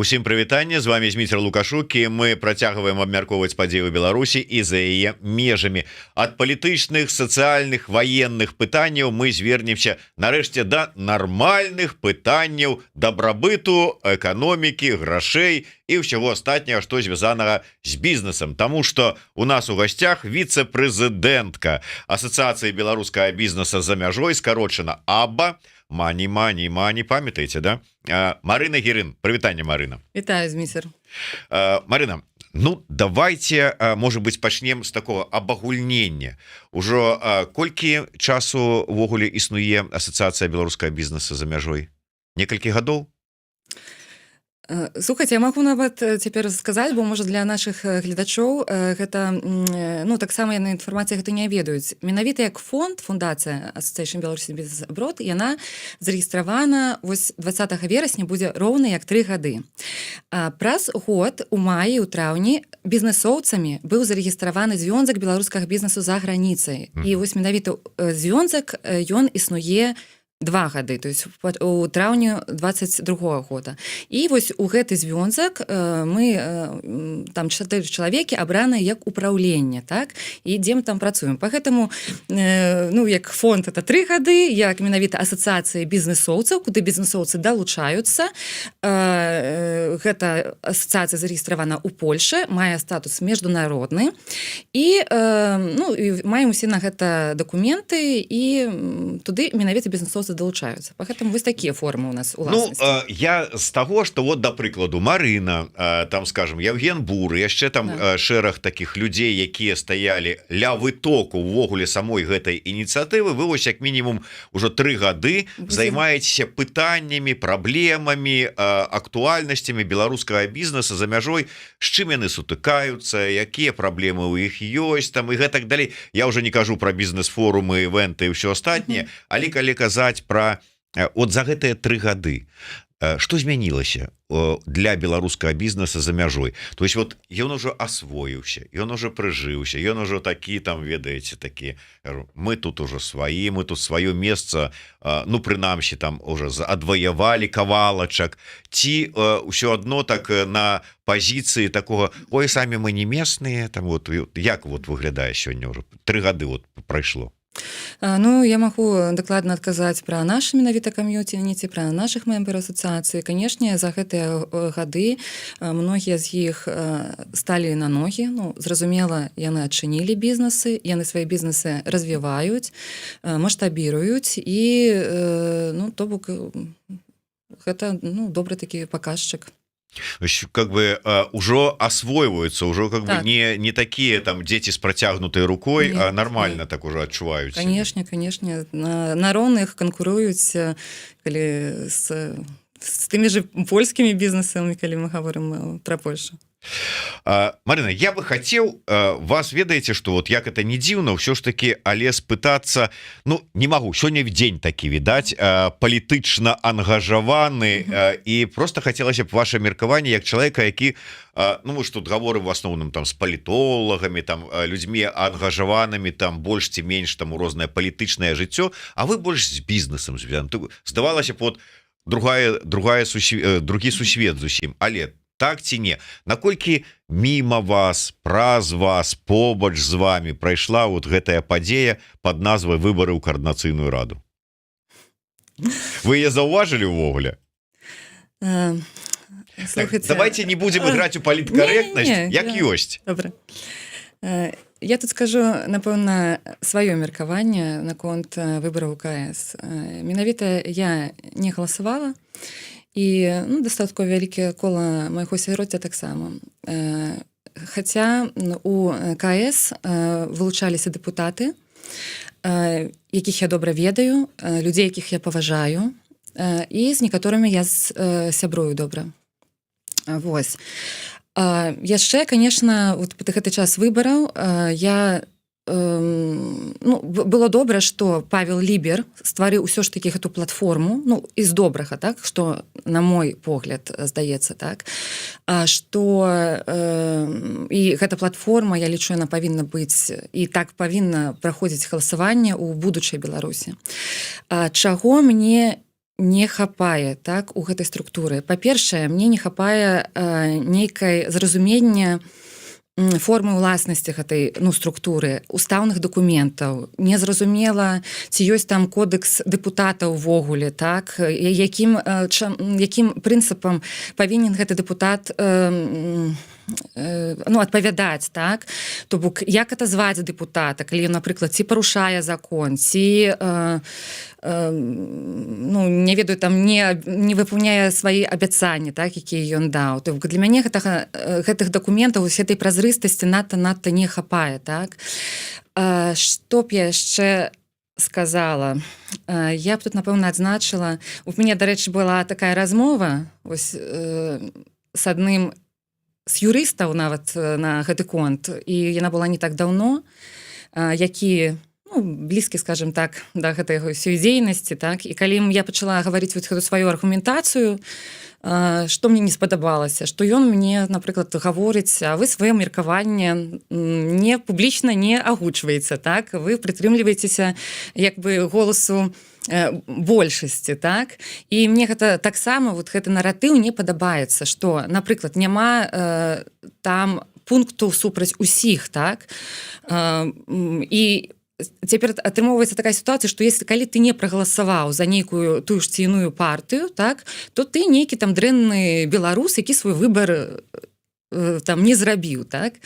Усім прывітанне, з вамі Зміцер Лукашук, і мы працягваем абмяркоўваць падзеі ў Беларусі і за яе межамі. Ад палітычных, сацыяльных, ваенных пытанняў мы звернемся нарэшце да нармальных пытанняў дабрабыту, эканомікі, грашэй і ўсяго астатняга, што звязанага з бізнесам. Таму што у нас у гасцях віцэ-прэзідэнтка Асацыяцыі беларускага бізнеса за мяжой, скарочана АББА, money, money, money, памятаеце, да? Марына Гірын. Прывітанне, Марына. Вітаю, Зміцер. Марына, ну давайте, может быть, пачнем з такого абагульнення. Ужо колькі часу увогуле існуе Асацыяцыя беларускага бізнеса за мяжой? Некалькі гадоў? Слухайте, я магу нават цяпер сказаць, бо, можа, для нашых гледачоў гэта ну, таксама яны інфармацыя гэта не ведаюць. Менавіта як фонд, фундацыя Association Belarus Business Abroad, яна зарэгістравана вось 20 верасня, будзе роўна як 3 гады. Праз год у маі, у траўні бізнесоўцамі быў зарэгістраваны Звёнзак беларускага бізнесу за граніцай. І вось менавіта звёнзак, ён існуе 2 гады, то есть у траўню 22 года. І вось у гэты звёнзак мы там чатыры чалавекі абраны як упраўленне, так, і ідзем там, працуем. По гэтаму ну, як фонд это 3 гады, як менавіта асацыяцыі бізнесоўцаў, куды бізнесоўцы далучаюцца, гэта асацыяцыя зарэгістравана ў Польше, мае статус міжнародны і ну, і маем усе на гэта дакументы, і туды менавіта бізнесоўцы далучаюцца. Поэтому вось такія формы у нас. Ну, я з таго, што вот, да прыкладу, Марына, там, скажем, Яўген Буры, яшчэ там шэраг таких людзей, якія стаялі ля вытоку увогуле самой гэтай ініцыятывы, вы вось як мінімум ужо 3 гады займаецеся пытаннямі, праблемамі, актуальнасцямі беларускага бізнеса за мяжой, з чым яны сутыкаюцца, якія праблемы ў іх ёсць там і гэтак далей. Я уже не кажу про бізнес-форумы, івенты і ўсё астатняе. Але калі казаць про от за гэтыя 3 гады, что змянілася для беларускага бізнеса за мяжой? То есть вот ён уже асвоіўся, ён уже прыжыўся, ён ужо такі там, ведаеце, такі: мы тут уже сваі, мы тут сваё месца, ну, прынамсі, там уже адваявалі кавалачак, ці ўсё одно так на пазіцыі такого: «Ой, самі мы не местные там»? Вот як вот выглядае сёння, уже 3 гады вот прайшло? Ну, я магу дакладна адказаць пра нашы менавіта кам'юніці, пра нашых мембераў асацыяцыі. Канешне, за гэтыя гады многія з іх сталі на ногі. Ну, зразумела, яны адчынілі бізнесы, яны свае бізнесы развіваюць, маштабіруюць і ну, то бок гэта, ну, добры такі паказчык. Как бы ўжо асвойваюцца, ўжо как бы не такія там дзеці с працягнутай рукой, нет, а нормально нет. Так уже адчуваюць. Конечно, на роўных канкуруюць, калі з тымі же польскімі бізнесамі, калі мы говорим про Польшу. Марына, я бы хотел вас, ведаеце, что вот, як это не дзіўна, ўсё ж таки, але спытаться, ну, не могу. Сёння в дзень такі, відаць, палітычна ангажаваны, і просто хацелася б ваше меркаванне як чалавека, які, ну, мы ж тут гаворым в асноўным там з палітолагамі, там людзьмі, ангажаванымі там больш ці менш там у рознае палітычнае жыццё, а вы больш з бізнесам звязаны. Здавалася б, вот другі сусвет зусім, але так ці не, наколькі мимо вас, праз вас, побач з вами прайшла вот гэтая падзея под назвай выборы ў Каардынацыйную раду? Вы яе заўважылі увогуле? Слухайте, так, давайте не будем играть у паліткарэктнасць, як ёсць. Добра. Я тут скажу, напэўна, сваё меркаванне наконт выбараў КС. Менавіта я не галасавала, і, ну, дастаткова вялікае кола майго асяроддзя таксама. Хаця у КС вылучаліся дэпутаты, якіх я добра ведаю, людзей, якіх я паважаю, і з некаторымі я сябрую добра. Вось. Яшчэ, конечно, вот гэты час выбараў я ну, было добра, что Павел Лібер стварыў усё ж таки гэту платформу. Ну, из добрага, так, что, на мой погляд, здаецца так, что і гэта платформа, я лічу, яна павінна быць, і так павінна праходзіць галасаванне ў будучай Беларусі. Чаго мне Не хапае, так, у гэтай структуры? Па-першае, мне не хапае нейкай зразумення формы ўласнасці гэтай, ну, структуры, устаўных дакументаў. Незразумела, ці ёсць там кодэкс дэпутата ўвогуле, так, якім прынцыпам павінен гэты дэпутат ну, адпавядаць, так. То бок як это зваць дэпутата, калі, напрыклад, ці парушае закон, ці ну, не ведаю, там не выпаўняе свае абяцанні, так, якія ён даў. То бок для мяне гэтых дакументаў, усе этой празрыстасці надта надта не хапае, так. Што б я яшчэ сказала? Я б тут, напэўна, адзначыла, у мяне, дарэчы, была такая размова ось с адным з юрыстаў нават на гэты конт, і яна была не так даўно, які, ну, блізкі, скажем так, да гэтай ўсёй дзейнасці, так. І калі я пачала гаварыць вот гэту сваю аргументацыю, што мне не спадабалася, што ён мне, напрыклад, гаворыць: «А вы сваё меркаванне не публічна не агучваеце, так, вы прытрымліваецеся як бы голасу большасці», так. І мне гэта таксама, вот гэты наратыў не падабаецца, что, напрыклад, няма там пункту супраць усіх, так. І цяпер атрымоўваецца такая сітуацыя, што если, калі ты не прагаласаваў за нейкую тую ж ці іную партыю, так, то ты нейкі там дрэнны беларус, які свой выбор там не зрабіў, так.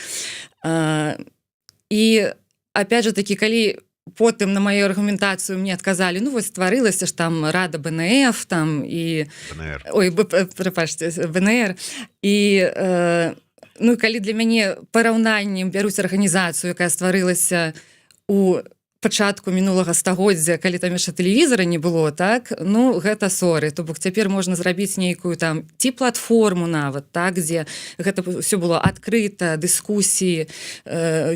І опять же таки, калі потым на маю аргументацыю мне адказалі: «Ну вось, стварылася ж там рада БНФ там і БНР. Ой, прабачце, БНР». І ну, калі для мяне параўнаннем бяруць арганізацыю, якая стварылася у пачатку мінулага стагоддзя, калі там яшчэ тэлевізара не было, так, ну, гэта соры. То бок цяпер можна зрабіць нейкую там ці платформу нават, так, дзе гэта все было адкрыта, дыскусіі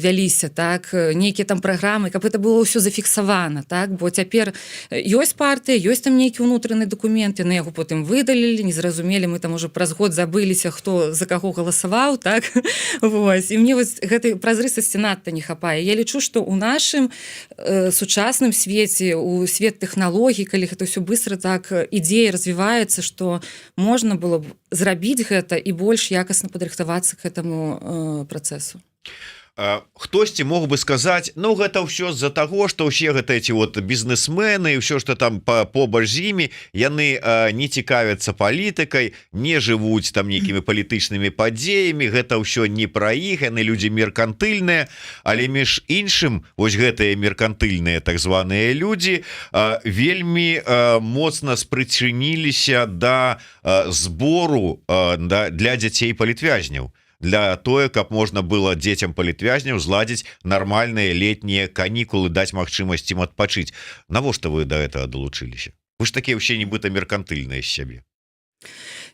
вяліся, так, нейкія там праграмы, каб это было ўсё зафіксавана, так. Бо цяпер ёсць партыя, ёсць там нейкі ўнутраны дакументы, на яго потым выдалілі, незразумелі, мы там уже праз год забыліся, хто за каго галасаваў, так. Вось, і мне вось гэтай празрыстасці надта не хапае. Я лічу, что у нашым сучасным свеце, у свет тэхналогій, калі гэта ўсё быстро так ідзея развіваецца, что можна было б зрабіць гэта і больш якасна падрыхтавацца к этому працэсу. Хтосьці мог бы сказаць: «Ну, гэта ўсё з-за таго, что ўсе гэта эти вот бізнесмены, ўсё, что там побач з імі, яны не цікавяцца палітыкай, не жывуць там нейкімі палітычнымі падзеямі, гэта ўсё не пра іх, яны людзі меркантыльныя». Але, між іншым, вось гэтыя меркантыльныя так званыя людзі вельмі моцна спрычыніліся да збору для дзяцей палітвязняў, для тое, каб можна было дзецям палітвязняў зладзіць нармальныя летнія канікулы, даць магчымасць ім адпачыць. Навошта вы до этого далучыліся? Вы ж такія ўсе нібыта меркантыльныя з сябе.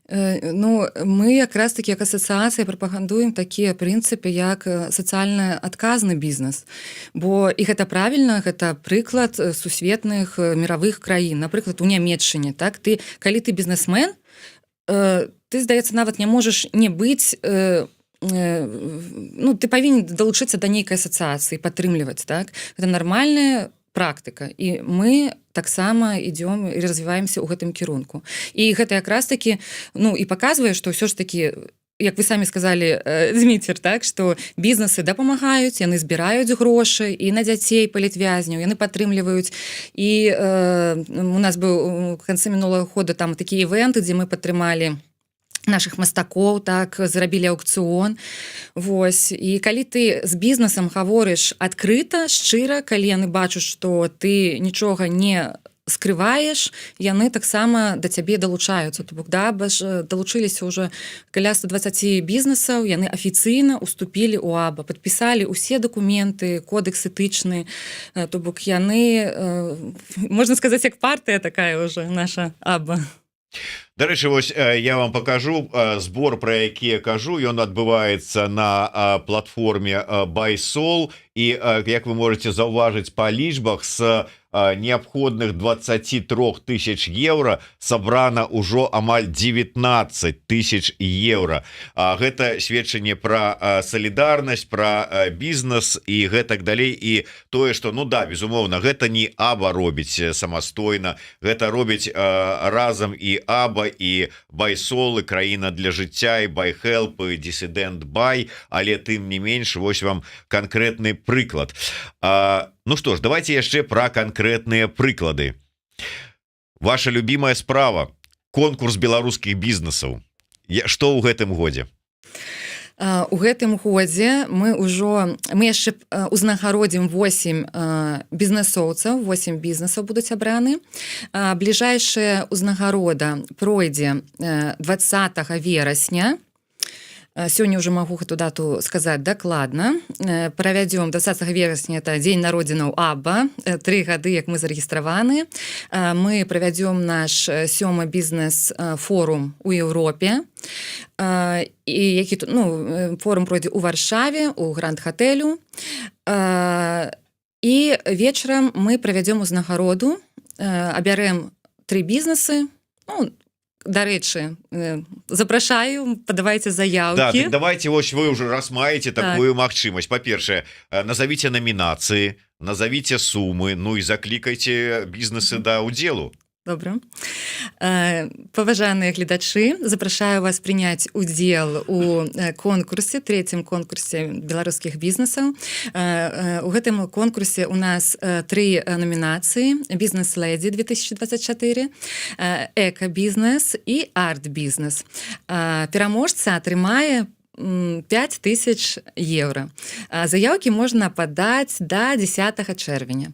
Ну, мы якраз таки як асацыяцыя прапагандуем такія прынцыпы, як сацыяльна адказны бізнес, бо і гэта правільна, гэта прыклад сусветных мировых краін. Напрыклад, у Нямецчыне, так, ты, калі ты бізнесмен, ты, здаецца, нават не можаш не быць ну, ты павінен далучыцца да нейкай асацыяцыі, падтрымліваць, так. Это нармальная практыка, і мы таксама идём і развіваемся ў гэтым кірунку. І гэта якраз таки, ну, і паказвае, што ўсё ж таки, як вы самі сказали, Зміцер, так, что бізнесы дапамагаюць, яны збіраюць грошы і на дзяцей палітвязняў, яны падтрымліваюць. І у нас быў у канцы мінулага года там такія івенты, дзе мы падтрымалі наших мастакоў, так, зрабілі аўкцыён. Вось, і калі ты з бізнесам гаворыш адкрыта, шчыра, калі яны бачаць, что ты нічога не скрываеш, яны таксама да цябе далучаюцца. То бок да баш далучыліся уже каля 120 бізнесаў, яны афіцыйна уступілі у АБА, падпісалі усе дакументы, кодэкс этычны. То бок яны, можна сказаць, як партыя такая уже, наша АБА. Дарэчы, вось я вам покажу збор, про які я кажу. Ён адбываецца на платформе Байсол, і, як вы можете заўважыць по лічбах, с неабходных 23 тысяч евро сабрана ўжо амаль 19 тысяч евро. А гэта сведчанне про салідарнасць, про бізнес і гэтак далей. І тое, что, ну да, безумоўна, гэта не АБА робіць самастойна, гэта робіць разам і АБА, і Байсолы, Краіна для жыцця, і Байхелп, і Дысідэнт Бай, але тым не менш вось вам канкрэтны прыклад. Ну что ж, давайте яшчэ про канкрэтныя прыклады. Ваша любимая справа — конкурс беларускіх бізнесаў. Что ў гэтым годзе? У гэтым годзе мы яшчэ узнагародзім 8 бізнесоўцаў, 8 бізнесаў будуць абраны. Бліжэйшая ўзнагарода пройдзе 20 верасня. Сёння уже магу гэту дату сказаць дакладна. Правядзём 20 верасня, это дзень народзінаў АБА, 3 гады, як мы зарэгістраваны. Мы правядзём наш сёмы бізнес форум у Еўропе, і які тут, ну, форум пройдзе у Варшаве, у Гранд-хатэлю, і вечарам мы правядзём узнагароду, абярэм тры бізнесы. Ну, дарэчы, запрашаю, падавайце заявки. Да, так давайте, вось вы уже раз маеце такую магчымасць, па-першае, назовите намінацыі, назовите сумы, ну і заклікайце бізнесы да удзелу. Добра. Паважаныя гледачы, запрашаю вас прыняць удзел у конкурсе, третьем конкурсе беларускіх бізнесаў. У гэтым конкурсе у нас тры намінацыі: бізнес-ледзі 2024, эка-бізнес і арт-бізнес. Пераможца атрымае 5000 евро. Заявкі можна падаць да 10 чэрвеня.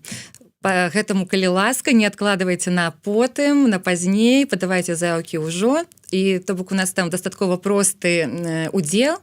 По гэтаму, калі ласка, не адкладвайце на потым, на пазней, падавайце заявкі ўжо. І то бок у нас там дастаткова просты удзел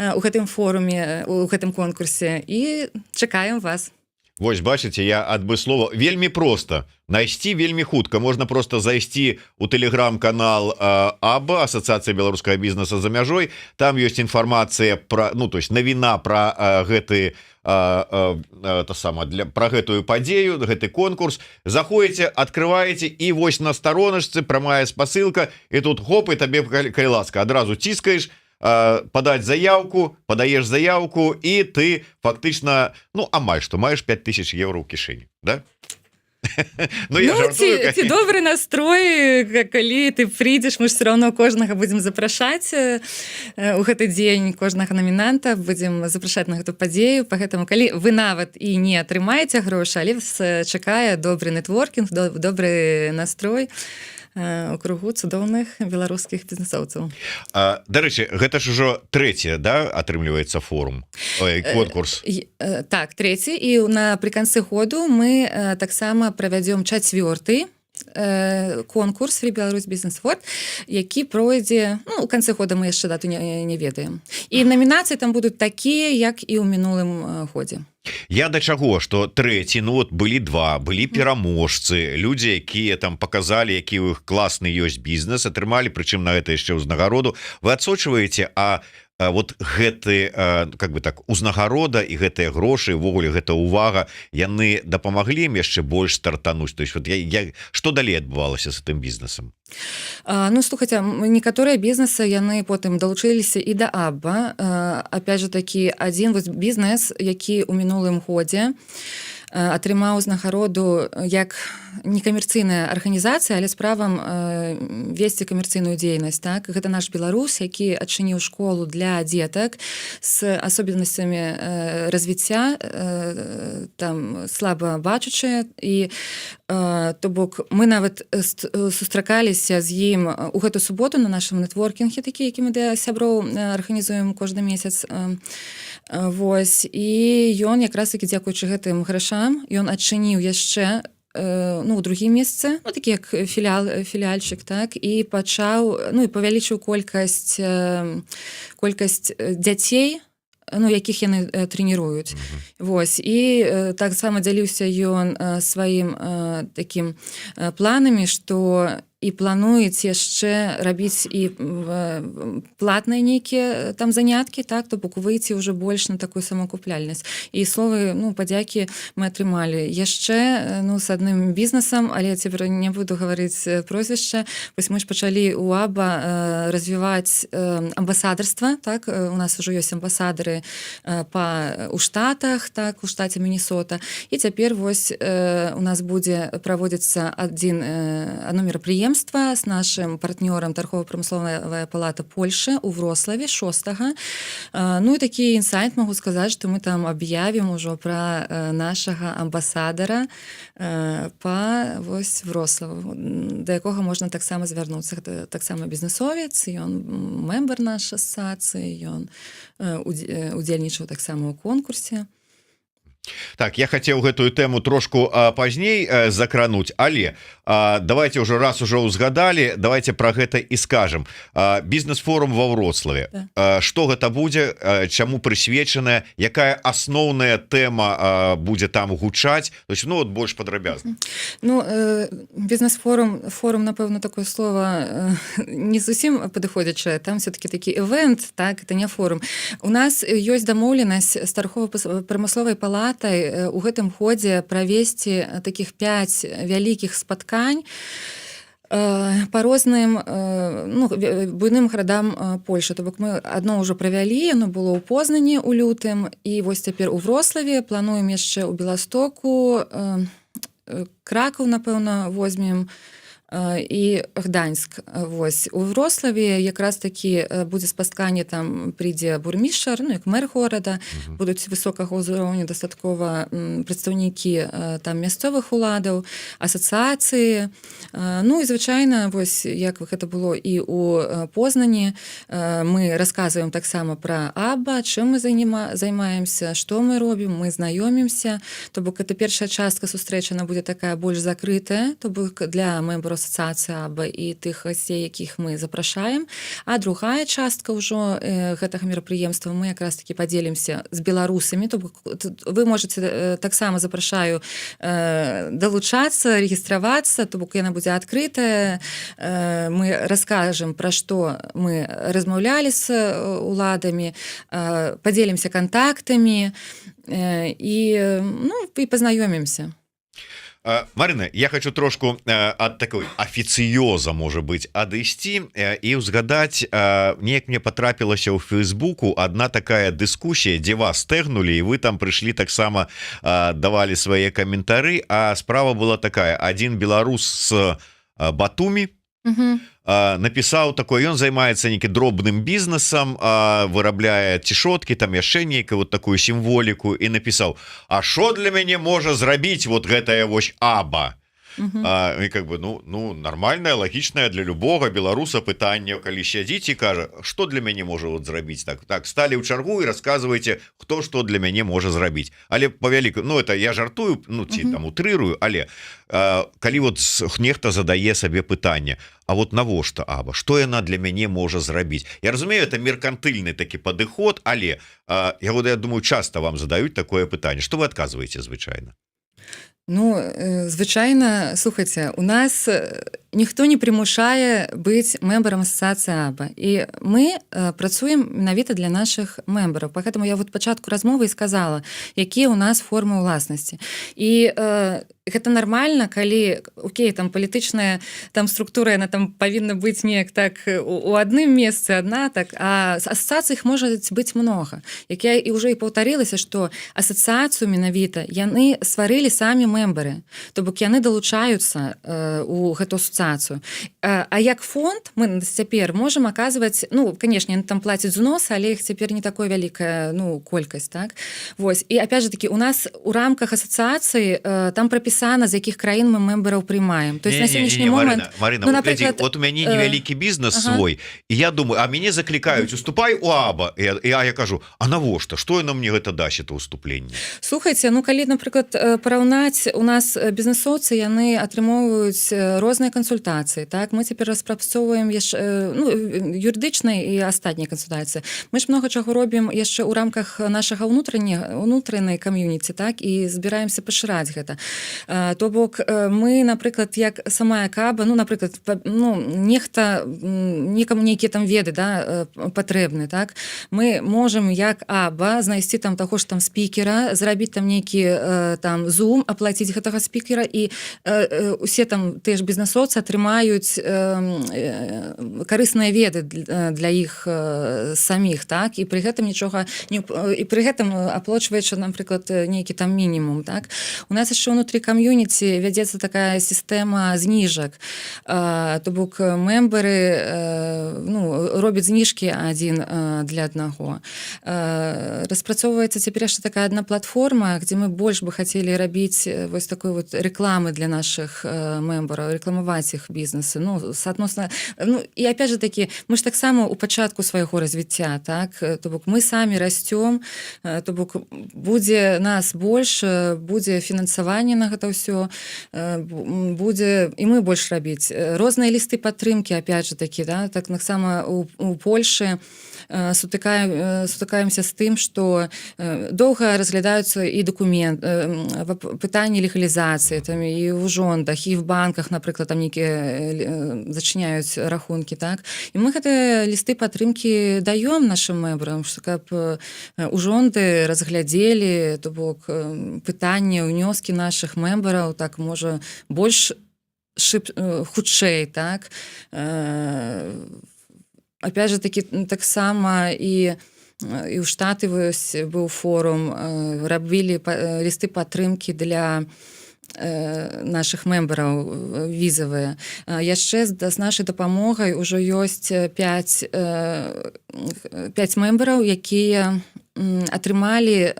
у гэтым форуме, у гэтым конкурсе, і чакаем вас. Вось бачыце, я адмыслова, вельмі просто найсці, вельмі хутка можна просто зайсці у телеграм-канал АБА, Асацыяцыя беларускага бізнеса за мяжой, там ёсць інфармацыя про, ну, то есть навіна про гэты та сама для про гэтую падзею, гэты конкурс. Заходите, открываете, і вось на староначцы прамая спасылка, і тут хоп, і табе, калі ласка, адразу ціскаеш падаць заявку, падаеш заявку, і ты фактычна, ну, амаль што маеш 5000 евро ў кішэні, да? Ну, я, ну, ці добры настрой, калі ты прыйдзеш, мы ж все равно кожнага будзем запрашаць у гэты дзень, кожнага намінанта будзем запрашаць на гэту падзею. Поэтому, калі вы нават і не атрымаеце грошы, але вас чакае добры нетворкінг, добры настрой у кругу цудоўных беларускіх бізнесоўцаў. Дарэчы, гэта ж ужо трэцяе, да, атрымліваецца, форум? Ой, конкурс? Так, трэці, і напрыканцы году мы таксама правядзём чацвёрты конкурс Free Belarus Business Award, які пройдзе, ну, у канцы года, мы яшчэ дату не ведаем. І намінацыі там будуць такія, як і ў мінулым годзе. Я да чаго, что трэці, ну вот былі два, былі пераможцы, людзі, якія там показалі, які ў іх класны ёсць бізнес, атрымалі, прычым на гэта яшчэ ўзнагароду. Вы адсочваеце, а вот гэты как бы так, узнагарода і гэтыя грошы, увогуле гэта увага, яны дапамаглі ім яшчэ больш стартануць? То есть вот я что далей адбывалася с гэтым бізнесам? Ну, слухайте, некаторыя бізнесы, яны потым далучыліся і да АББА. Опять же такі, адзін вось бізнес, які ў мінулым годзе атрымаў узнагароду як некамерцыйная арганізацыя, але з правам весці камерцыйную дзейнасць, так, гэта наш беларус, які адчыніў школу для дзетак з асобенасцямі развіцця, там слаба бачучыя, і то бок мы нават сустракаліся з ім у гэту суботу на нашым нетворкінге такі, які мы для сяброў арганізуем кожны месяц. Вось, і ён якраз таки дзякуючы гэтым грашам ён адчыніў яшчэ ну, у другім месцы, ну, такі як філіал, філіальчык, так, і пачаў, ну, і павялічыў колькасць дзяцей, ну, якіх яны трэніруюць. Вось, і таксама дзяліўся ён сваім такім планамі, што І плануюць яшчэ рабіць і платныя нейкія там заняткі, так, то бок выйти уже больш на такую самакупляльнасць. І словы, ну, падзякі мы атрымалі яшчэ, ну, с адным бізнесам, але цяпер не буду гаварыць прозвішча. Вось мы ж пачалі у АБА развіваць амбасадарства, так, у нас ужо ёсць амбасадары па у Штатах, так, у штаце Міннесота, і цяпер вось у нас будзе праводзіцца одно мерапрыемства с нашим партнёрам, Торгово-промысловая палата Польши, у Вроцлаве 6. Ну і такі інсайт могу сказаць, что мы там аб'явім ужо пра нашага амбасадара па вось Вроцлаву, да якога можна таксама звярнуцца. Гэта таксама бізнесовец, ён мембар нашай асацыяцыі, ён удзельнічаў таксама ў конкурсе. Так, я хацеў гэтую тэму трошку пазней закрануць, але давайте ўжо, раз ужо ўзгадалі, давайте про гэта і скажем. Бізнес-форум во Вроцлаве, да. Что гэта будзе, чаму прысвечаная, якая асноўная тэма будзе там гучаць? То есть, ну, вот больш падрабязна. Ну, бізнес-форум, форум, напэўна, такое слово не зусім падыходзячае, там все-таки такі івент, так, это не форум. У нас ёсць дамоўленасць з торгово-прамысловай палатай у гэтым годзе правесці таких 5 вялікіх спаткань по розным, ну, буйным гарадам Польшы. То бок мы одно ўжо правялі, оно было ў Познані у лютым, і вось цяпер у Вроцлаве, плануем яшчэ ў Беластоку, Кракаў, напэўна, возьмем, і Гданьск. Вось у Вроцлаве якраз такі будзе спатканне, там прыйдзе бурмішар, ну, як мэр горада, будуць высокага ўзроўню дастаткова прадстаўнікі там мясцовых уладаў, асацыяцыі. Ну і звычайна, вось як гэта было і у Познані, мы расказваем таксама пра АБА, чым мы займаемся, што мы робім, мы знаёмімся. То бок это першая частка сустрэчы, она будзе такая больш закрытая, то бок для мембараў асацыяцыі АБА і тых гасцей, якіх мы запрашаем. А другая частка ўжо гэтага мерапрыемства, мы якраз таки падзелімся з беларусамі. То бок вы можете таксама, запрашаю далучацца, рэгістравацца, то бок яна будзе адкрытая. Мы раскажам, пра што мы размаўлялі з уладамі, падзелімся кантактамі і, ну, і пазнаёмімся. Марына, я хочу трошку ад такой афіцыёза, можа быть, адысці і ўзгадаць, неяк мне потрапілася ў фейсбуку одна такая дыскусія, дзе вас тэгнули, і вы там прыйшлі таксама, давалі свае каментары. А справа была такая: один беларус с Батумі напісаў такой, ён займаецца нейкі дробным бізнесам, вырабляе цішоткі там, яшчэ нейкую вот такую сімволіку, і напісаў: «А що для мяне можа зрабіць вот гэтая вось АБА?» І как бы, ну, нармальная, лагічная для любога беларуса пытанне, калі сядзіць і кажа: «Что для мяне можа вот зрабіць?» Так сталі ў чаргу і рассказывайте, хто что для мяне можа зрабіць. Але по вяліку, ну, это я жартую, ну, ці там утрырую, але калі вот нехта задае сабе пытанне: «А вот навошта АБА, что яна для мяне можа зрабіць?», я разумею, это меркантыльны такі падыход, але я вот, я думаю, часто вам задаюць такое пытанне, что вы адказваеце звычайна? Ну, звычайна, слухайте, у нас ніхто не прымушае быць мембарам асацыяцыі АБА, і мы працуем менавіта для наших мембараў. Поэтому я вот пачатку размовы і сказала, якія у нас формы ўласнасці. І гэта нармальна, калі, окей, там палітычная там структура, яна там павінна быць неяк так у адным месцы одна, так, а асацыяцый іх можа быць много. Як я і уже і паўтарылася, что асацыяцыю менавіта яны стварылі самі мембары, то бок яны далучаюцца у гэту асацыяцыю. А як фонд мы цяпер можем аказваць, ну, конечно, яны там плацяць узнос, але іх цяпер не такое вялікая, ну, колькасць, так. Вось, і опять же таки у нас у рамках асацыяцыі там прапісана, з якіх краін мы мембараў прымаем. То есть на сённяшні момант Марина, Марина, ну, вот, глядзі, напрыклад, вот у мяне невялікі бізнес свой, і я думаю, а мяне заклікаюць: «Уступай у АБА». Я кажу: «А навошта, что яно мне гэта дасць, это уступленне?» Слухайте, ну, калі, напрыклад, параўнаць, у нас бізнесоўцы, яны атрымоўваюць розныя кансультацыі. кансультацыі, так, мы цяпер распрацоўваем яшчэ, ну, юрыдычнай і астатнія кансультацыі. Мы ж много чаго робім яшчэ ў рамках нашага унутранай кам'юніці, так, і збіраемся пашыраць гэта. То бок мы, напрыклад, як сама КАБА, ну, напрыклад, ну, нехта, некаму нейкія там веды, да, патрэбны, так, мы можем як АБА знайсці там таго ж там спікера, зрабіць там нейкі там зум, аплаціць гэтага спікера, і усе там тыя ж бізнесоўцы атрымаюць карысныя веды для іх саміх, так, і пры гэтым нічога не і пры гэтым аплочваючы, напрыклад, нейкі там мінімум. Так, у нас яшчэ ўнутры кам'юніці вядзецца такая сістэма зніжак, то бок мембары ну, робяць зніжкі адзін для аднаго. Распрацоўваецца цяпер яшчэ такая одна платформа, где мы больш бы хацелі рабіць вось такой вот рэкламы для наших мембараў, рэкламаваць іх бізнесы, ну, соотносно. Ну і опять же таки, мы ж таксама у пачатку свайго развіцця, так, то бок мы самі расцём, то бок будзе нас больш, будзе фінансаванне на гэта ўсё, будзе і мы больш рабіць розныя лісты падтрымки, опять же таки, да, так таксама у Польшы сутыкаемся з тым, что доўга разглядаюцца і дакумент, пытанні легалізацыі там і ў жондах, і в банках, напрыклад, там нейкія зачыняюць рахункі, так, і мы гэтыя лісты падтрымкі даём нашим мембрам, что каб у жонды разглядзелі, то бок пытанні, ўнёскі наших мембараў, так, можа, больш хутчэй, так. Опять же таки, таксама і ў Штаты вось быў форум, рабілі лісты падтрымкі для наших мембараў візавыя. Яшчэ з нашай дапамогай ужо ёсць 5 мембараў, якія атрымалі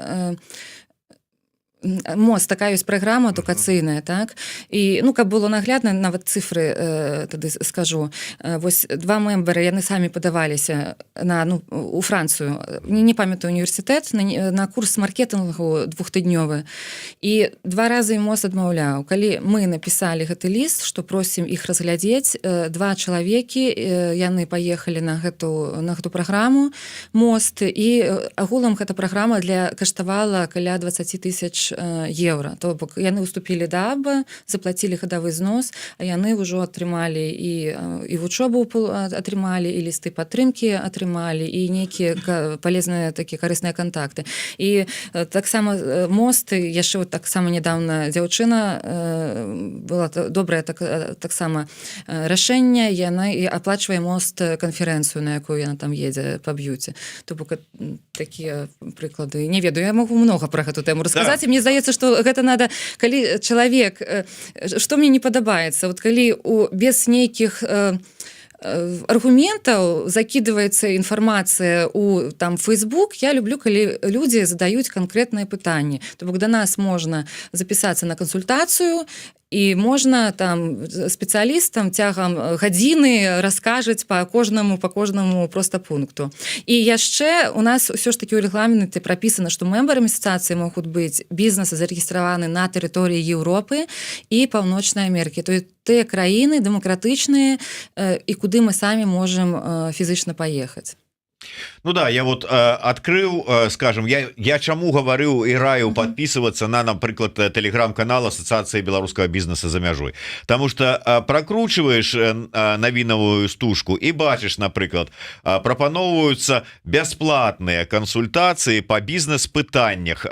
МОСТ, такая ёсць праграма адукацыйная, так. І, ну, каб было наглядна, нават цифры тады скажу. Вось два мембары, яны самі падаваліся на, ну, у Францыю, не памятаю універсітэт, на курс маркетынгу двухтыднёвы, і два разы МОСТ адмаўляў. Калі мы напісалі гэты ліст, што просім іх разглядзець, два чалавекі, яны паехалі на гэту праграму МОСТ, і агулам гэта праграма для каштавала каля 20 тысяч еўра. То бок яны уступілі да АБА, заплацілі гадавы знос, а яны ўжо атрымалі і вучобу атрымалі, і лісты падтрымкі атрымалі, і нейкія палезныя, такія карысныя кантакты. І таксама МОСТ яшчэ, вот таксама недавно дзяўчына была, добрая, так, таксама рашэнне, яна і аплачвае МОСТ канферэнцыю, на якую яна там едзе па б'юці. То бок такія прыклады. Не ведаю, я могу много про гэту тэму расказаць, да. Мне здаецца, что гэта надо, калі чалавек, что мне не падабаецца, вот калі у без нейкіх аргументаў закидывается інфармацыя у там Facebook. Я люблю, калі людзі задаюць канкрэтныя пытанні. То бок да нас можна запісацца на кансультацыю, і можна там спецыялістам цягам гадзіны раскажуць по кожнаму просто пункту. І яшчэ у нас ўсё ж таки ў рэгламенце прапісана, што мембарамі асацыяцыі могуць быць бізнесы, зарэгістраваны на тэрыторыі Еўропы і Паўночнай Амерыкі, то тыя краіны дэмакратычныя, і куды мы самі можем фізычна паехаць. Ну да, я вот открыл, скажем, я чаму гаварыў і раю подписываться на, напрыклад, телеграм-канал Асацыяцыі беларускага бізнеса за мяжой, потому что прокручиваешь навінавую стужку і бачыш, напрыклад, прапаноўваюцца бясплатныя кансультацыі по бізнес-пытаннях,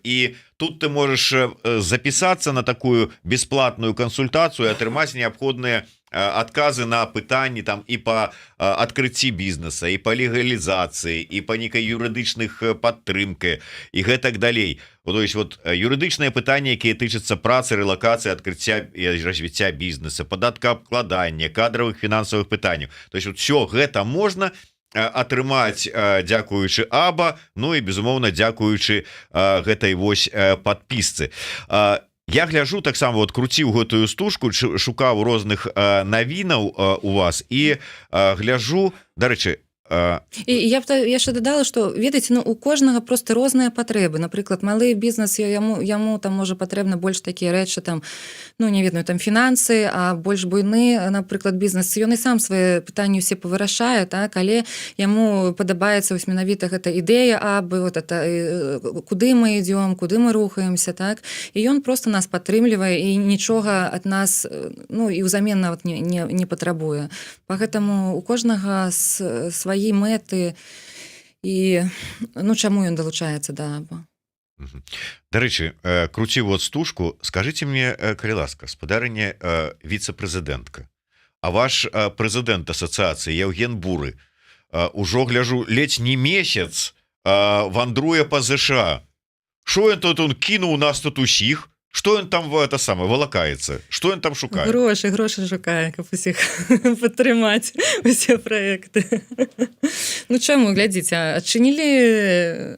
і тут ты можешь записаться на такую бесплатную кансультацыю, атрымаць неабходныя адказы на пытанні там і по адкрыцці бізнеса, і по легалізацыі, і по нейкай юрыдычных падтрымкі, і гэтак далей. То есть вот юрыдычныя пытанні, якія тычацца працы, рэлакацыі, адкрыцця і развіцця бізнеса, падаткаабкладання, кадравых, фінансавых пытанняў. То есть вот все гэта можна атрымаць, дзякуючы АБА, ну і, безумоўна, дзякуючы гэтай вось подпісцы. Я гляжу таксама, вот круціў гэтую стужку, шукаў розных навінаў у вас і гляжу, дарэчы. І я б яшчэ дадала, что, ведаеце, ну, у кожнага просто розныя патрэбы. Напрыклад, малы бізнес, яму там можа патрэбна больш такія рэчы там, ну, не ведаю, там, фінансы, а больш буйны, напрыклад, бізнес, ён і сам свае пытанні усе павырашае, так, але яму падабаецца вось менавіта гэта ідэя абы, вот это, куды мы идём, куды мы рухаемся, так, і ён просто нас падтрымлівае і нічога ад нас, ну, і ўзамен нават не патрабуе. Поэтому у кожнага свае мэты і, ну, чаму ён далучаецца да АБА. Дарэчы, круціў вот стужку. Скажите мне, калі ласка, спадарыня віцэ-прэзідэнтка, а ваш прэзідэнт асацыяцыі Яўген Буры ўжо, гляжу, ледзь не месяц вандруе по ЗША. Шо ён тут, он кінуў нас тут усіх? Что ён там в это самое валакаецца? Что ён там шукае? Грошы, грошы шукае, каб усіх падтрымаць, усе праекты. Ну чаму, глядзіце, адчынілі,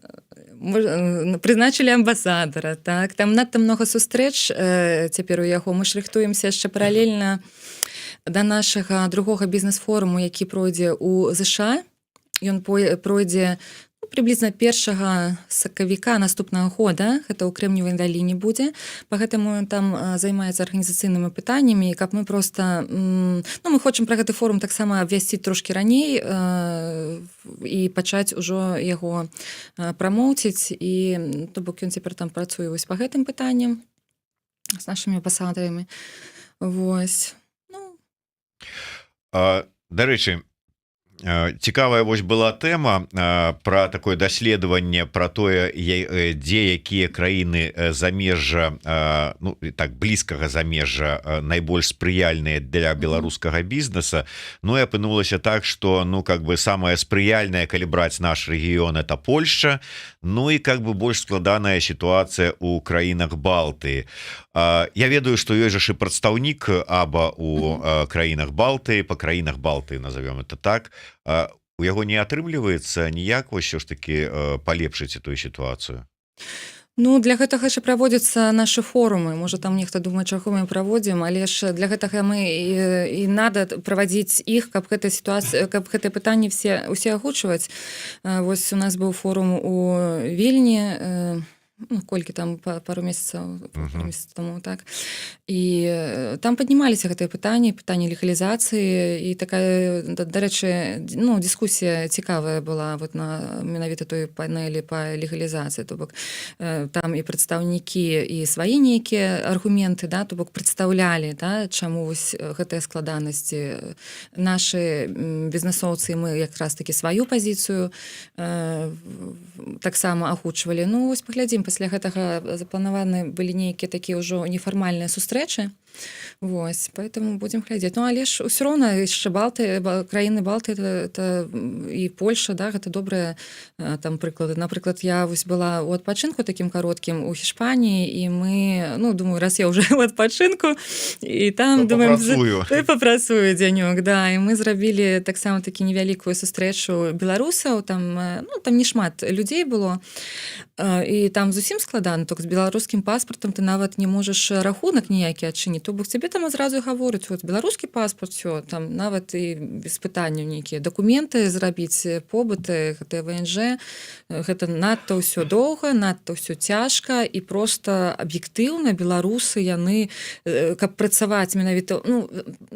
прызначылі амбасадара, так, там надта много сустрэч цяпер у яго. Мы ж рыхтуемся яшчэ паралельна да нашага другога бізнес-форуму, які пройдзе у ЗША. Ён пройдзе, ну, прыблізна 1 сакавіка наступнага года, гэта ў Крэмневай даліне будзе. Поэтому ён там займаецца арганізацыйнымі пытаннямі, каб мы просто ну, мы хочам пра гэты форум таксама абвясціць трошки раней і пачаць ужо яго прамоўціць. І то бок ён цяпер там працуе вось па гэтым пытанням з нашымі амбасадарамі. Вось, ну. Дарэчы, цікавая вось была тэма про такое даследаванне, про тое, дзе якія краіны замежжа, ну, так, блізкага замежжа найбольш спрыяльныя для беларускага бізнеса. Ну і апынулася так, что, ну, как бы самая спрыяльная, калі браць наш рэгіён, это Польша, ну і как бы больш складаная сітуацыя у краінах Балтыі. Я ведаю, что ёсць жа ж і прадстаўнік АБА у краінах Балтыі, по краінах Балтыі, назовем это так. У яго не атрымліваецца ніяк вось ўсё ж таки палепшыць эту сітуацыю? Ну, для гэтага ж і праводзяцца нашы форумы. Можа, там нехта думае, чаго мы праводзім, але ж для гэтага мы і надо правадзіць іх, каб гэта сітуацыя, каб гэтыя пытанні усе агучваць. Вось у нас быў форум у Вільні, ну, колькі там, пару месяцаў, пару месяцаў таму, так, і там паднімаліся гэтыя пытанні, пытанні легалізацыі, і такая, дарэчы, ну, дыскусія цікавая была вот на менавіта той панелі па легалізацыі. То бок там і прадстаўнікі і свае нейкія аргументы, да, то бок прадстаўлялі, да, чаму вось гэтыя складанасці. Нашы бізнесоўцы, мы якраз таки сваю пазіцыю таксама агучвалі. Ну вось, паглядзім, пасля гэтага запланаваны былі нейкія такія ўжо нефармальныя сустрэчы. Вось, поэтому будем глядзець. Ну, але ж ўсё роўна яшчэ Балты, краіны Балты, это і Польша, да, гэта добрыя там прыклады. Напрыклад, я вось была у адпачынку такім кароткім у Іспаніі, і мы, ну, думаю, раз я уже ў адпачынку і там, То думаем, папрацую. То папрацую дзянёк, да, і мы зрабілі таксама такі невялікую сустрэчу беларусаў там, ну, там не шмат людзей было. І там зусім складана, только з беларускім паспартам ты нават не можаш рахунак ніякі адчыніць. То бок цябе там адразу гаворыць: вот беларускі паспорт, все там, нават і без пытанняў нейкія дакументы зрабіць, побыты, гэта ВНЖ, гэта надта ўсё доўга, надта ўсё цяжка. І просто аб'ектыўна беларусы, яны, каб працаваць менавіта, ну,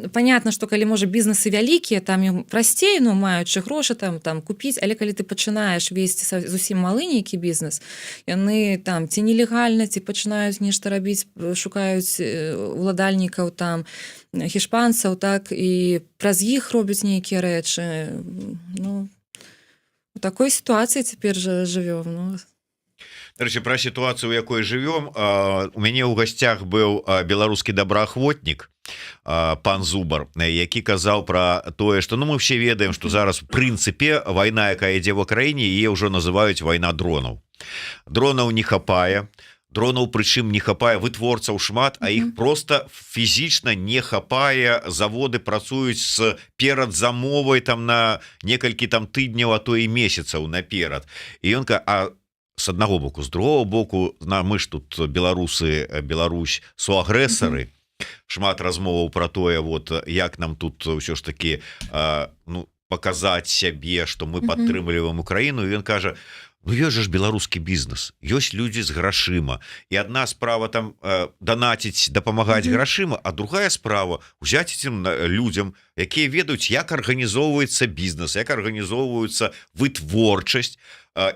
понятно, что калі, можа, бізнесы вялікія, там ім прасцей, ну, маючы грошы, там купіць, але калі ты пачынаеш весці зусім малы нейкі бізнес, яны там ці нелегальна, ці пачынаюць нешта рабіць, шукаюць уладальнікаў там гішпанцаў, так, і праз іх робяць нейкія рэчы. Ну, у такой сітуацыі цяпер жа жывём, ну. Дарэчы, пра сітуацыю, у якой жывём. У мяне ў гасцях быў беларускі добраахвотнік, пан Зубар, які казаў про тое, что, ну, мы все ведаем, что зараз в прынцыпе вайна, якая ідзе в краіне, яе ўжо называюць вайна дронаў. Дронаў не хапае, дронаў, прычым не хапае, вытворцаў шмат, а іх просто фізічна не хапае. Заводы працуюць с перад замовай там на некалькі там тыдняў, а то і месяцаў наперад. І ён а с аднаго боку, з другого боку, на мы ж тут беларусы, Беларусь суагрэсары, шмат размоваў про тое, вот як нам тут ўсё ж таки, ну, показать сябе, что мы падтрымліваем Украіну. Ён кажа: «Ну, ёсць жа ж беларускі бізнес, ёсць людзі з грашыма, і одна справа там данаціць, дапамагаць грашыма, а другая справа узяць этим людзям, якія ведаюць, як арганізоўваецца бізнес, як арганізоўваюцца вытворчасць,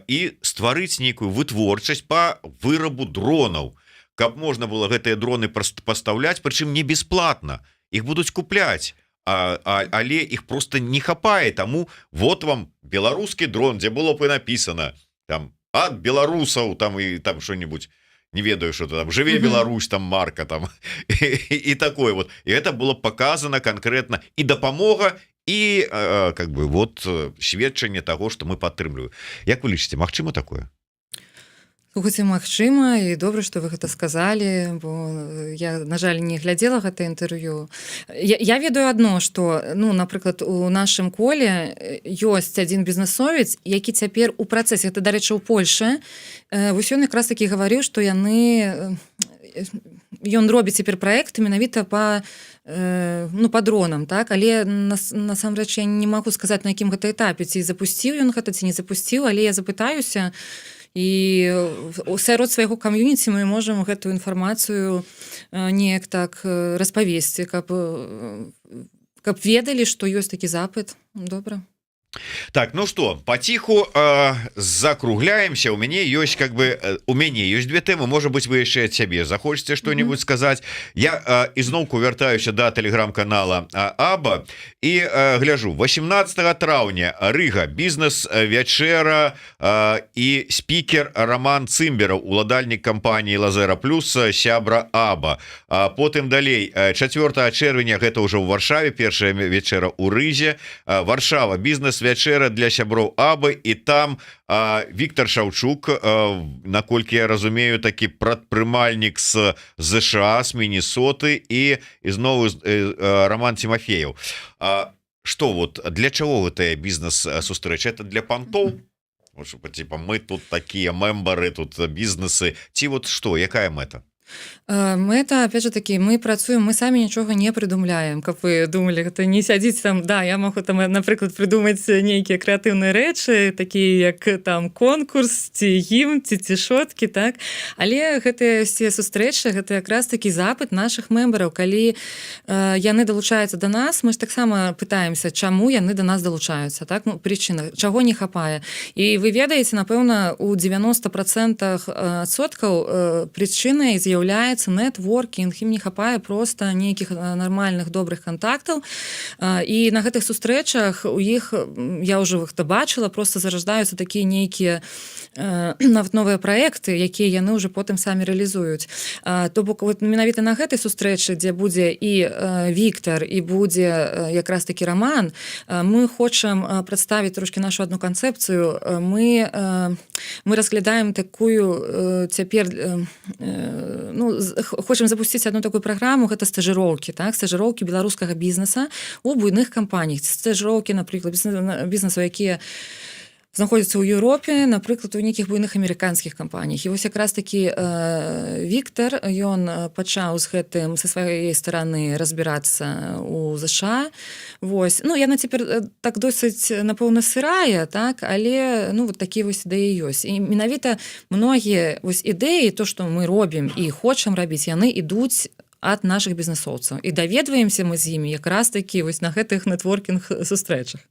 і стварыць нейкую вытворчасць по вырабу дронаў, каб можна было гэтыя дроны просто пастаўляць, прычым не бесплатно, их будуць купляць, але их просто не хапае. Таму вот вам беларускі дрон, дзе было бы написано там от беларусаў там и там что-нибудь, не ведаю, что там, жыве Беларусь там, марка там и такое вот. И это было показано конкретно, и дапамога, и как бы вот сведчанне того, что мы падтрымліваем». Як вы лічыце, магчыма такое? Слухайце, магчыма, і добра, што вы гэта сказалі, бо я, на жаль, не глядзела гэта інтэрв'ю. Я ведаю адно, што, ну, напрыклад, у нашым коле ёсць адзін бізнесовец, які цяпер у працэсе, гэта, дарэчы, у Польшы. Вось ён якраз такі гаварыў, што яны ён робіць цяпер праект менавіта па ну, по дронам, так, але насамрэч я не магу сказаць, на якім гэта этапе, ці запусціў ён гэта, ці не запусціў, але я запытаюся, і сярод свайго кам'юніці мы можам гэтую інфармацыю неяк так распавесці, каб ведалі, што ёсць такі запыт. Добра. Так, ну что, паціху закругляемся. У мяне ёсць как бы у мяне ёсць две тэмы. Может быть, вы яшчэ ад сябе захочаце что-нибудь сказать. Я ізноўку вяртаюся до телеграм-канала Аба і гляжу: 18 траўня, Рыга, бізнес вячэра і спікер Роман Цымбераў, уладальнік кампаніі Лазера плюс, сябра Аба. А потым далей, 4 чэрвеня, гэта ўжо ў Варшаве, першая вечера у Рызе, Варшава, бізнес вячэра для сяброў Абы, і там Віктор Шаўчук, наколькі я разумею, такі прадпрымальнік с ЗША, с Міннесоты, і ізноў Роман Тимофеев. Что вот, для чего гэтая бізнес сустрэча? Это для понтов, вот, чтобы, типа, мы тут такие мембары, тут бізнесы, ці вот что, якая мэта? Мэта, опять же таки, мы працуем, мы самі нічога не прыдумляем, каб вы думалі, гэта не сядзіць там. Да, я могу там, напрыклад, прыдумаць нейкія крэатыўныя рэчы, такія як там конкурс, ці гімн, ці цішоткі, так, але гэтыя все сустрэчы — гэта якраз такі запыт наших мембараў. Калі яны далучаюцца до нас, мы ж таксама пытаемся, чаму яны до нас далучаюцца, так, ну, прычына, чаго не хапае. І вы ведаеце, напэўна, у 90% адсоткаў прычынай з'яўляецца нетворкінг. Ім не хапае просто нейкіх нармальных, добрых контактаў. І на гэтых сустрэчах у іх, я ўжо іх бачыла, просто зараждаюцца такія нейкія нават новыя праекты, якія яны ўжо потым самі рэалізуюць. То бок вот менавіта на гэтай сустрэчы, дзе будзе і Віктор, і будзе якраз такі Раман, мы хочам прадставіць трошки нашу одну канцэпцыю. Мы разглядаем такую цяпер, ну, хочам запусціць одну такую праграму, гэта стажыроўкі, так, стажыроўкі беларускага бізнеса у буйных кампаніях, стажыроўкі, напрыклад, бізнесу, якія знаходзяцца ў Еўропе, напрыклад, у нейкіх буйных амерыканскіх кампаніях. І вось якраз такі Віктор, ён пачаў з гэтым са сваёй стороны разбірацца у ЗША. Вось, ну, яна цяпер так досыць, напэўна, сырая, так, але, ну, вот такі вось ідэі ёсць. І менавіта многія вось ідэі, то, што мы робім і хочам рабіць, яны ідуць ад наших бізнесоўцаў, і даведваемся мы з імі якраз такі вось на гэтых нетворкінг сустрэчах.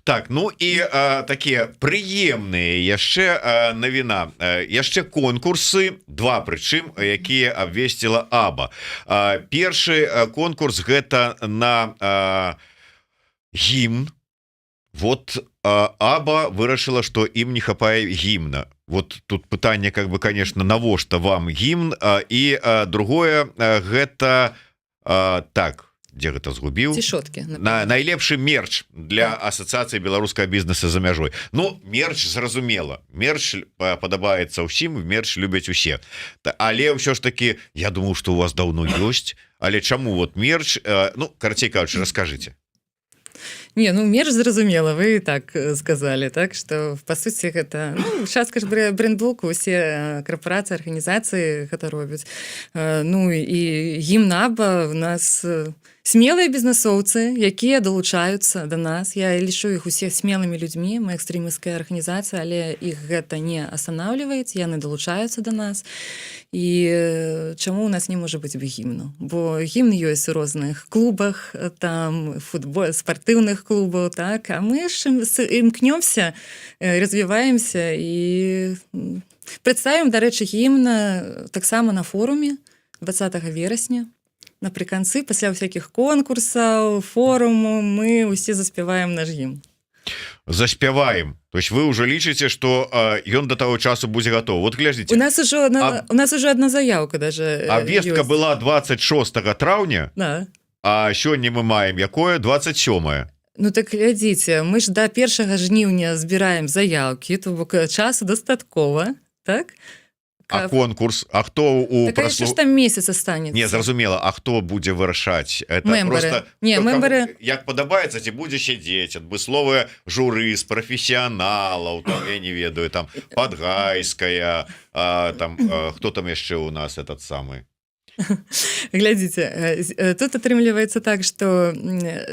Так, ну і такія прыемныя яшчэ навіна, яшчэ конкурсы два, прычым якія абвесціла Аба. Першы конкурс — гэта на гімн. Вот Аба вырашыла, что ім не хапае гімна. Вот тут пытанне как бы, конечно, навошта вам гімн? І другое гэта так, дзе гэта згубіў? Цішоткі. На найлепшы мерч для Асацыяцыі беларускага бізнеса за мяжой. Ну, мерч зразумела, мерч падабаецца ўсім, мерч любяць усе. Але ўсё ж таки я думаю, что у вас давно ёсць, але чаму вот мерч? Ну, карацей кажучы, расскажите. Не, ну, мерч зразумела, вы так сказали, так что, по сути, гэта, ну, частка ж брендбуку, усе карпорацыі, арганізацыі гэта робяць. Ну і гімн Аба у нас Смелыя бізнесоўцы, якія далучаюцца до нас. Я лічу іх усе смелымі людзьмі. Мы экстрэмісцкая арганізацыя, але іх гэта не останавливает, яны далучаюцца до нас. І чаму у нас не можа быць гімну? Бо гімн ёсць у розных клубах, там, футбол, спартыўных клубаў, так, а мы ж імкнёмся, развіваемся і прадставім, дарэчы, гімн таксама на форуме 20 верасня. Напрыканцы, пасля всяких конкурсаў, форуму, мы усе заспяваем наш гімн. Заспяваем. То есть вы уже лічыце, что ён до того часу будзе готов? Вот глядзіце. У нас уже одна заявка даже. Абвестка была 26 траўня. Да. А сёння мы маем якое? 27. Ну так глядзіце, мы ж до 1 жніўня збіраем заявки, то бок часу дастаткова, так. А конкурс, а хто у Так, а яшчэ ж там месяц останется. Не, зразумела, а хто будзе вырашаць это? Мембары. Просто Не, хто мембары. Як падабаецца, ці будзе сядзець адмысловае журы з прафесіяналаў там, я не ведаю, там Падгайская, там хто там яшчэ у нас этот самый? Глядзіце, тут атрымліваецца так, что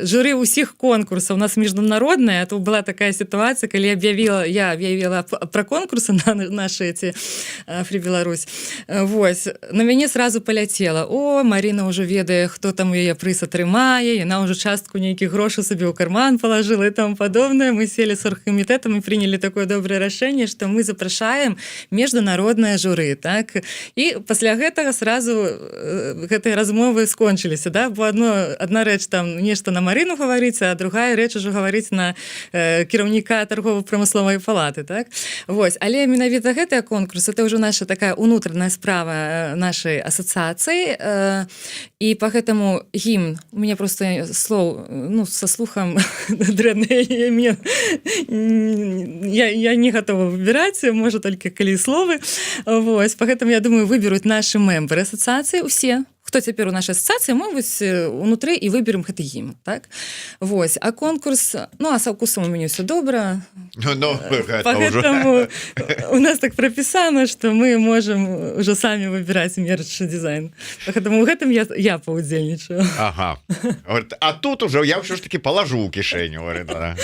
журы ўсіх конкурсаў у нас міжнародная. То была такая сітуацыя, калі я объявила про конкурсы на наши эти Фри Беларусь. Вось на мяне сразу паляцела: «О, Марина ўжо ведае, хто там яе прыз атрымае, яна ўжо частку нейкіх грошай сабе ў карман положила» и тому подобное. Мы сели с оргкомитетом и приняли такое доброе рашэнне, что мы запрашаем международное журы, так. І пасля гэтага сразу гэтыя размовы скончыліся, да, бо одна рэч там нешта на Марыну гаварыць, а другая рэч ужо гаварыць на кіраўніка торгово-прамысловай палаты, так. Вось, але менавіта гэтыя конкурсы — это ўжо наша такая унутраная справа нашай асацыяцыі, і по гэтаму гімн у меня просто слоў, ну, со слухам дрэнна, я не готова выбіраць, можа, только калі словы. Вось поэтому, я думаю, выберуць наши мембары асацыяцыі, усе, хто цяпер у нашай асацыяцыі, могуць унутры і выберем гэты гімн, так. Вось, а конкурс, ну, а са вкусом у мяне все добра. Ну, гэта ўжо. Поэтому у нас так пропісана, что мы можем уже сами выбирать мерч, дизайн, поэтому у гэтым я паўдзельнічаю. Ага. Говорит, а тут уже я ўсё ж таки положу ў кішэню, говорит, да.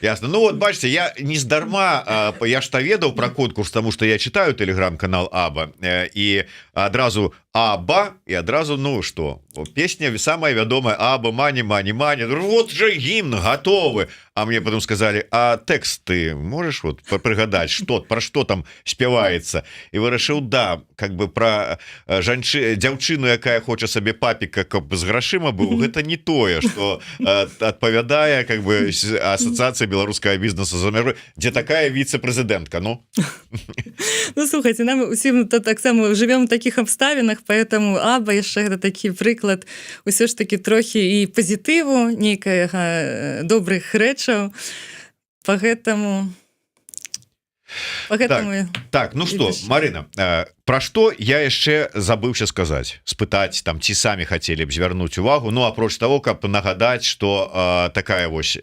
Ясно. Ну вот бачыце, я нездарма, я ж то ведаў про конкурс, тому что я читаю телеграм-канал Аба, і адразу Аба, і адразу, ну что, песня самая вядомая Аба «Money, money, money». Вот же гімн готовы. А мне потом сказали: «А текст ты можешь вот прыгадать, что про что там спяваецца?» І вырашыў, да, как бы про жанчы дзяўчыну, якая хоча сабе папіка, каб з грашыма быў. Гэта не тое, что адпавядае как бы Асацыяцыя беларускага бізнесу за мяжой, дзе такая віцэ-прэзідэнтка, ну. Ну, слухайте, нам усім то таксама живем в таких абставінах, поэтому Аба яшчэ гэта такі прыклад усё ж таки трохі і пазітыву, нейкага добрых рэчаў, поэтому Так, ну что, Ідзеш. Марина, про что я яшчэ забыўся сказаць, спытаць там, ці самі хацелі б звярнуць увагу, ну, апроч того, каб нагадаць, что такая вось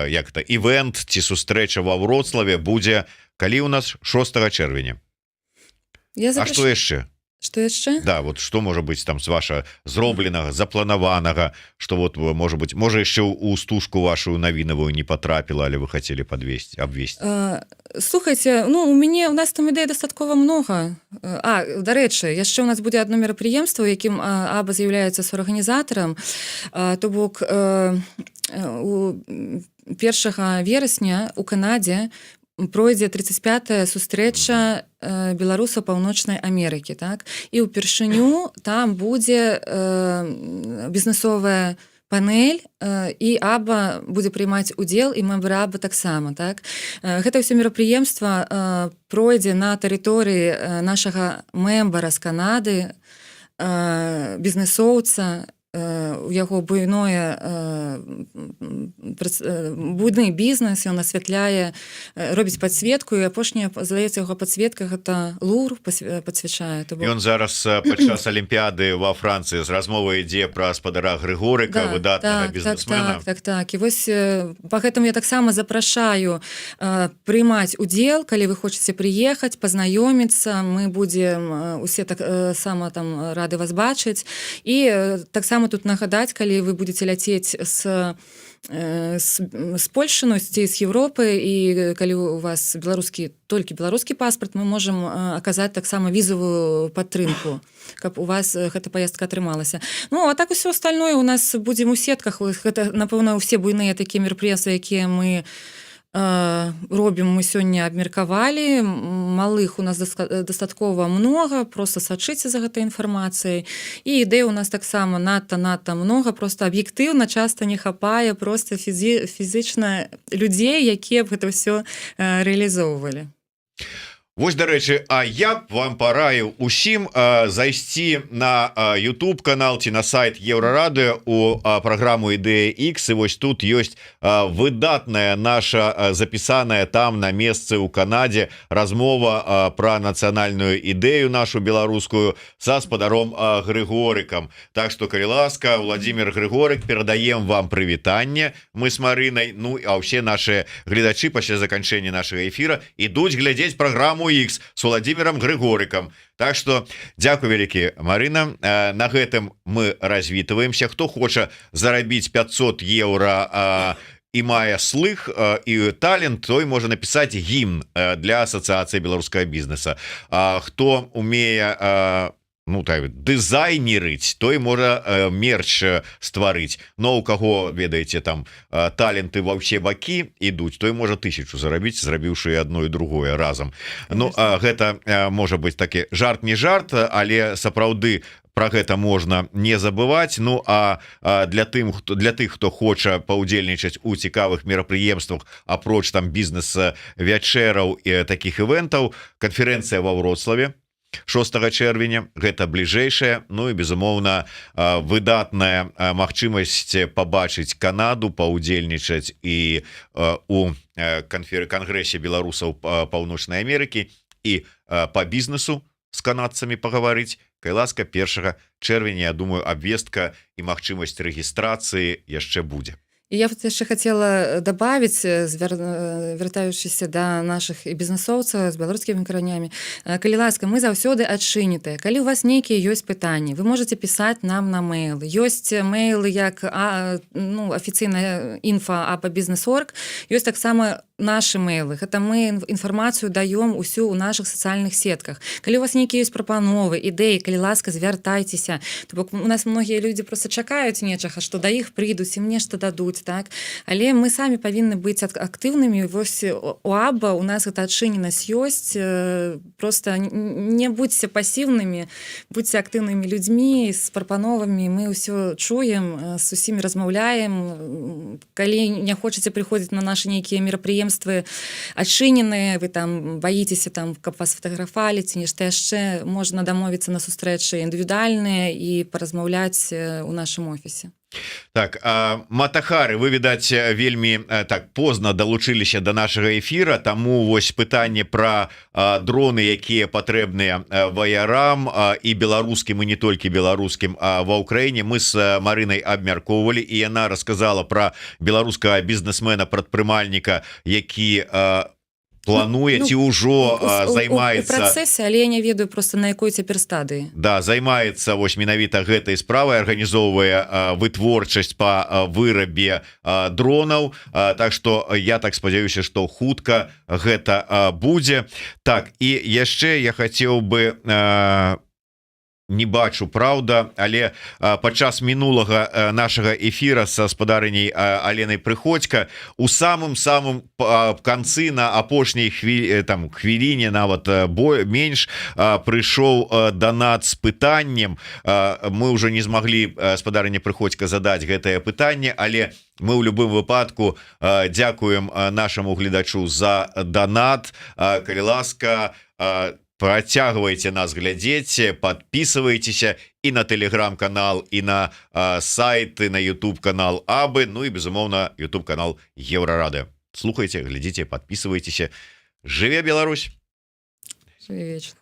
як то івент ці сустрэча ва Вроцлаве будзе калі у нас? 6 чэрвеня. Я А что яшчэ? Что яшчэ? Да, вот что можа быть там с ваша зробленага, запланаванага, что вот может быть, можа, яшчэ у стужку вашу навінавую не потрапіла, але вы хотели подвесці, абвесці? Слухайте, ну, у нас там ідэй дастаткова много. А, дарэчы, яшчэ у нас будзе одно мерапрыемства, у якім Аба з'яўляецца суарганізатарам, то бок у 1 верасня у Канадзе пройдзе 35 сустрэча беларусаў Паўночнай Амерыкі, так, і ўпершыню там будзе бізнесовая панель, і Аба будзе прыймаць удзел, і мембры Аба таксама, так. Гэта ўсё мерапрыемства пройдзе на тэрыторыі нашага мембара з Канады, бізнесоўца, у яго буйное буйны бізнес, ён асвятляе, робіць падсветку, і апошняя, здаецца, яго падсветка — гэта Луўр падсвячае, то бок Ён зараз падчас алімпіяды во Францыі, з размовы ідзе пра спадара Грыгорыка, выдатнага бізнесмена. Так, і вось по гэтаму я таксама запрашаю прыймаць удзел, калі вы хочаце прыехаць, пазнаёміцца, мы будзем усе так сама там рады вас бачыць. І таксама таксама тут нагадаць, калі вы будете ляцець з Польшы, ну, ці з Европы, і калі у вас беларускі, толькі беларускі паспорт, мы можем аказаць таксама візавую падтрымку, каб у вас гэта паездка атрымалася. Ну а так усё остальное у нас будзем у сетках. Гэта, напэўна, усе буйныя такія мерапрыемствы, якія мы робім, мы сёння абмеркавалі. Малых у нас дастаткова много, просто сачыце за гэтай інфармацыяй. І ідэй у нас таксама надта, надта много, просто аб'ектыўна часто не хапае просто фізычна людзей, якія б гэта ўсё рэалізоўвалі. Вось, дарэчы, а я б вам параіў усім зайсці на YouTube канал ці на сайт Еўрарадыо у праграму «Ідэя X», і вось тут ёсць выдатная наша запісаная там, на месцы у Канадзе, размова про нацыянальную ідэю нашу беларускую са спадаром Грыгорыкам. Так что, калі ласка, Владимир Грыгорык, перадаем вам прывітанне мы с Марынай. Ну а ўсе наши гледачы пасля заканчэння нашага эфира ідуць глядзець праграму X с Владимиром Григориком. Так что дзякуй вялікі, Марына. На гэтым мы развітваемся. Хто хоча зарабіць 500 евро і мае слых і талент, той можа напісаць гімн для Асацыяцыі беларускага бізнеса. А хто умее, ну так, дызайнерыць, той можа мерч стварыць. Но у каго, ведаеце, там таленты ва ўсе бакі ідуць, той можа 1000 зарабіць, зрабіўшы одно і другое разам. Ну а гэта можа быть такі жарт, не жарт, але сапраўды про гэта можна не забывать. Ну а для тых, хто хоча паўдзельнічаць у цікавых мерапрыемствах, апроч там бізнеса вячэраў і таких івентаў, канферэнцыя ва Вроцлаве 6 чэрвеня, гэта бліжэйшая. Ну і, безумоўна, выдатная магчымасць пабачыць Канаду, паўдзельнічаць і у кангрэсе беларусаў Паўночнай Амерыкі і по бізнесу з канадцамі пагаварыць, калі ласка, 1 чэрвеня. Я думаю, абвестка і магчымасць рэгістрацыі яшчэ будзе. І я вот яшчэ хацела добавить, вяртаючыся да нашых і бізнесоўцаў з беларускімі каранямі: калі ласка, мы заўсёды адчынітыя. Калі у вас нейкія ёсць пытанні, вы можете пісаць нам на мейл. Ёсць мейлы як ну, афіцыйная інфа абба business.org, ёсць таксама наши мейлы. Гэта мы інфармацыю даём усю ў наших сацыяльных сетках. Калі у вас нейкія ёсць прапановы, ідэі, калі ласка, звяртайцеся. То бок у нас многія людзі просто чакаюць нечага, што да іх прыйдуць і нешта дадуць, так, але мы самі павінны быць актыўнымі. Вось у АБА у нас гэта адчыненасць ёсць, просто не будьце пасіўнымі, будьце актыўнымі людзьмі з прапановамі. Мы ўсё чуем, з усімі размаўляем. Калі не хочаце прыходзіць на наши нейкія мерапрыемствы адчыненыя, вы там баіцеся там, каб вас фатаграфалі ці нешта яшчэ, можна дамовіцца на сустрэчы індывідуальныя і паразмаўляць у нашым офісе. Так, Матахары, вы, відаць, вельмі так позна далучыліся до нашага эфира, таму вось пытанне про дроны, якія патрэбныя ваярам, і беларускім, і не толькі беларускім, а ва Ўкраіне, мы с Марынай абмяркоўвалі, і яна рассказала про беларускага бізнесмена, прадпрымальніка, які плануе Ну, ці ўжо займаецца у працэсе, але я не ведаю просто, на якой цяпер стадыі. Да, займаецца вось менавіта гэтай справай, арганізоўвае вытворчасць по вырабе дронаў. Так что я так спадзяюся, что хутка гэта будзе. Так, і яшчэ я хацеў бы, не бачу, праўда, але падчас мінулага нашага эфира са спадарыняй Аленай Прыходзька у самым-самым канцы, на апошняй там хвіліне, нават бо менш, прыйшоў данат з пытаннем. Мы уже не змаглі спадарыня Прыходзька задаць гэтае пытанне, але мы ў любым выпадку дзякуем нашаму гледачу за данат. Калі ласка, працягвайце нас глядзець, подписывайтеся і на телеграм-канал, і на сайты, на YouTube канал Абы, ну і, безумоўна, YouTube канал Еўрарадыё. Слухайте, глядзіце, подписывайтеся. Жыве Беларусь! Жыве вечна!